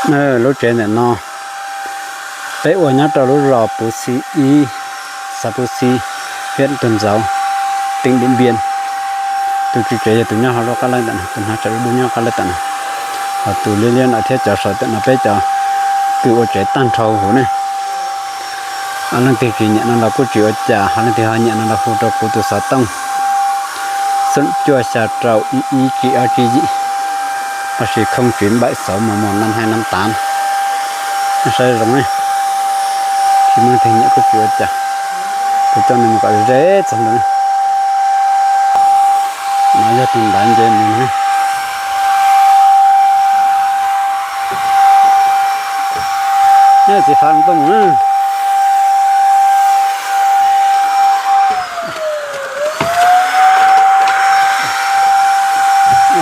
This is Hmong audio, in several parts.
Lub tsev ntawm no peb ua nyob rau lub zos Puv Xi ib, xav Puv Xi, hiam Tug Ntxauv, teem Dim Npias. Tus tswv tsev yog tus nyob hauv lub qab laj ntawm no, tus hnav tsam dub dub nyob qab laj ntawm no, ho tus liab liab no thiab cov saum ntawm no peb cov pw ua tsev tag nrho huv ne. Leej twg tsis nyiam no los kuj tsis ua cas, ho leej twg ho nyiam no los hu rau kuv tus xov tooj xoom cuaj xya rau ib ib tsib ob tsib yim, los sis không chín bảy sáu một một năm hai năm tám. Nej saib zoo ne, tsis muaj leej twg nyiam kuj tsis ua cas. Kuv coj nej mus kom ze txog ntawd. No yog tus ntaiv nce mus ne. Txiv fav tooj mus na.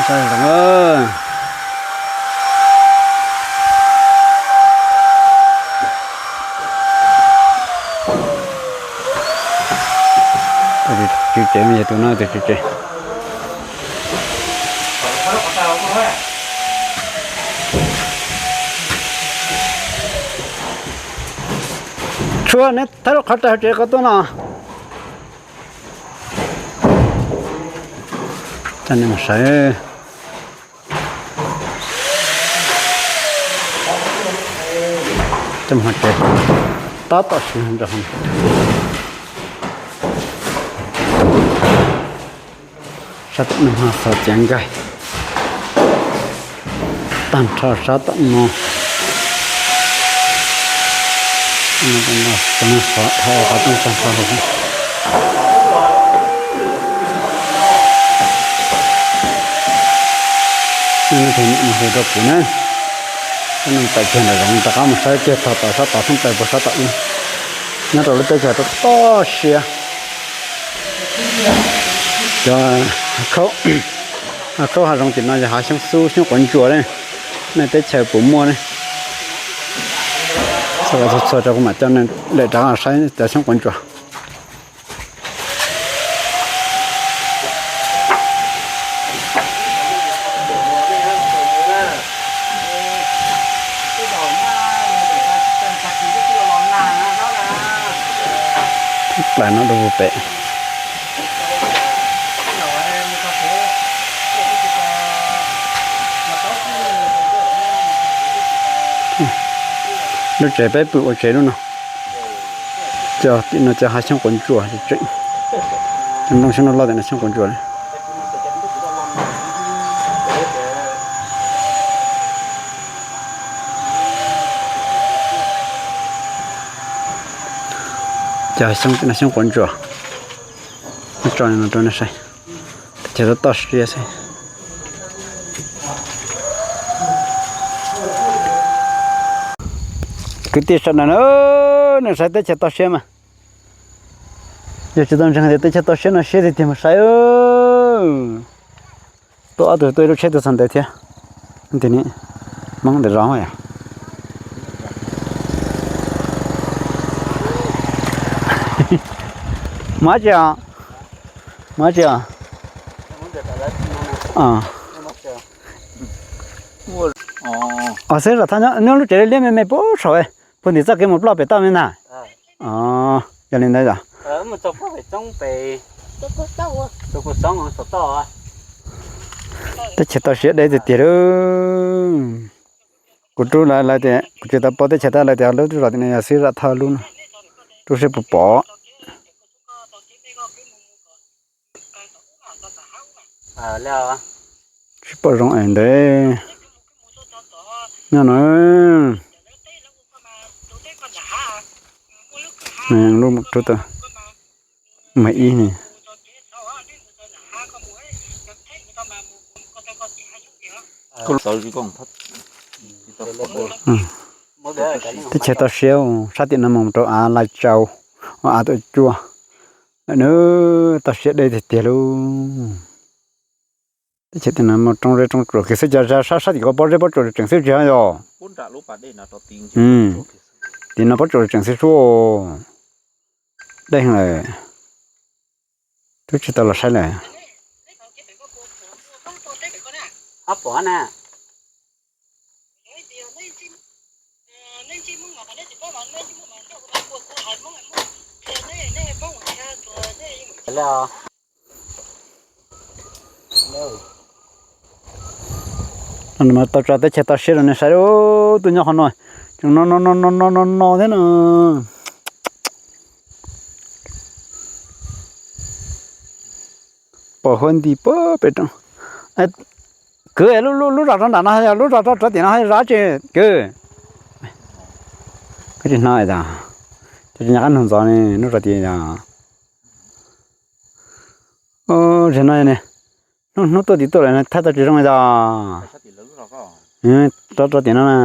Saib zoo. Tswv tsev yog tus no tus tswv tsev. Tshuav neb thawb lub qhov rais hauv tsev ko tuaj no. Coj nej mus saib. Coj mus tsev tab tom siv nrog. Sab tom no ho xov txiav nkaig tag nrho sab tom no. Qhov rooj tag nrho. Nej hu rau kuv na. Cov neeg tawm kiag nram zoov rov qab mus saib kiag tog tom sab tod xeeb tawm puag sab tom ub. Nyob rau lub teb chaws toj toj siab. Cov khaub hav zoov tim no yog hav xyoob xub xyoob quav ntsuas ne. Nej teb chaws puas muaj ne? Txhua txhua rau kuv mam coj nej lawm rov qab saib cov xyoob quav ntsuas. Plaws no dua pem. Lub tsev peb pw ua tsev lub no. Cov tim no cov hav xyoob quav ntsuas tseem. Cov nplooj xyoob loj loj tim no xyoob quav ntsuas. Cov xyoob tim no xyoob quav ntsuas. Muab tso no rau nej saib. Teb chaws toj toj siab xwb. Kwv tij sawv daws na, nej saib teb chaws toj siab mas. Yog tsis tau ntseeg tias teb chaws toj siab no siab tiag tiag mas saib. Tuaj ob tug tuaj ib lub tsheb tuaj txog ntawd thiab. Hmoob ntawm zos yom. Muaj tsi os? Muaj tsi os? Os xwb, zam thaj nyob lub tsev liab me me puag saum, puag ntim txoj kev mus ploj pem toj me ntag. Yog li ntawd os. Teb chaws toj siab deb tiag tiag lauj. Kuv rub lawv tias kuv tsis tau paub teb chaws tab lawv tias lub zos tim no yog xwb zam thaj lub no. Rub seb puas pom. Tsis pom zoo es ntev. Nyob no, lub rub tau mas ib ni. Teb chaws toj siab, sab tim no mus rau av Lais Tsau, av Tuam Cuaj. Lawm na, toj siab deb tiag tiag lauj. Teb chaws tim no muaj roob zeb roob tsuas kiag xwb, cov sab sab tim ko pob zeb pob tsuas tseem xwb tsis yog. Tim no pob tsuas tseem xwb sub. Dej lawm. Twb tsis tau los saib lawm. Tau tsa teb chaws toj siab rau nej saib, tuaj nyob qhov no tseem no no no no no no no thiab no. Pom huab nti pem roob. Kwv, lub zos rau nram no yog lub zos rau tim no zab tsi kwv? Koj tsis hnov tas, cov nyuam qab nug ntxov ne, lub zos tias, zaum no ne, hnub hnub tuaj tim tuaj lawm thaij tau tsis zoo tas. Rau rau tim no na.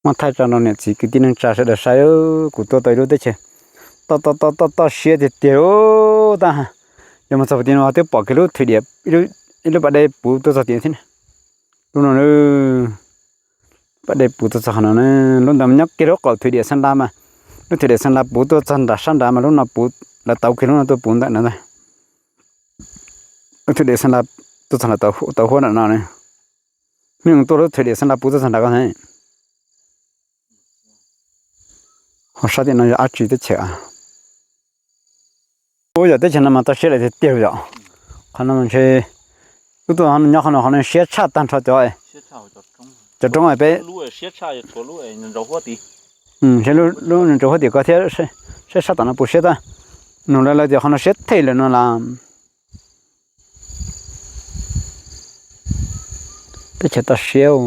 Muab thaij tso rau niam txiv kwv tij neej tsa sawv daws saib, kuv tuaj tau ib lub teb chaws toj toj toj toj siab tiag tiag tab. Yog mus txog tim no twb pom kiag lub thwm diam, ib lub pas dej puv tuaj txog tim thiab. Lub no, pas dej puv tuaj txog qhov no, lub ntawd nyob kiag lub qaum thwm diam Xeeb Las mas, lub thwm diam Xeeb Las puv tuaj txog nram sab nrad mas lub no puv, lawv tauv kiag lub no tuaj puv ntawm no ntag. Lub thwm diam Xeeb Las tuaj txog nram tauv huab nram no ne. Hnub tuaj lub thwm diam Xeeb Las puv tuaj txog nram ko thiab. Ho sab tim no yog dab tsi teb chaws? Ua yog teb chaws no mas toj siab lawm tiag tiag yom. Qhov no ntshe wb tuaj nyob qhov no qhov no siab tshaj tag nrho cov, cov roob peb. Lub ntsaum huab tim ko thiab, siab tshaj tom no puas siab tag. Nug lawv lawv tias qhov no siab them lawm no las. Teb chaws toj siab.